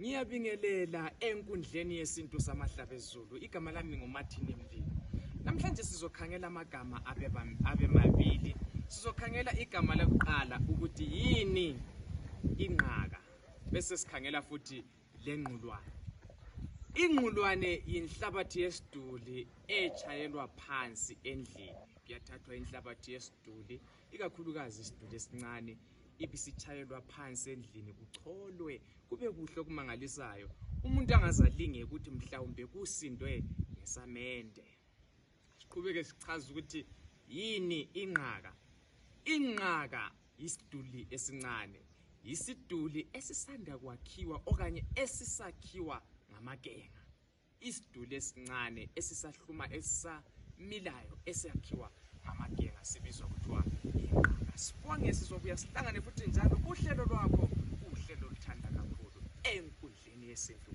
Ngiyabingelela enkundleni yesintu samahlabezulu. Igama lami nguMartin Mvilo. Namhlanje sizokhangela amagama abe mabili. Sizokhangela igama lokuqala ukuthi yini inqaka, bese sikhangela futhi lenqulwane. Inqulwane yinhlabathi yesiduli echayelwa phansi endlini. Kuyathathwa inhlabathi yesiduli, ikakhulukazi isiduli esincane, ibisichayelwa phansi endlini, kucholwe kube kuhle okumangalisayo. Umuntu angazalinge ukuthi mhlawumbe kusindwe ngesamende. Siqhubeke sichaza ukuthi yini inqaka. Inqaka isiduli esincane, isiduli esisanda kwakhiwa okanye esisakhiwa ngamagenga. Isiduli esincane esisahluma esamilayo esakhiwa ngamagenga sibizwa kuthiwa inqaka. Sibonge sizobuya sihlangane futhi njalo kuhlelo lwakho, uhlelo oluthanda kakhulu enkundleni yesintu.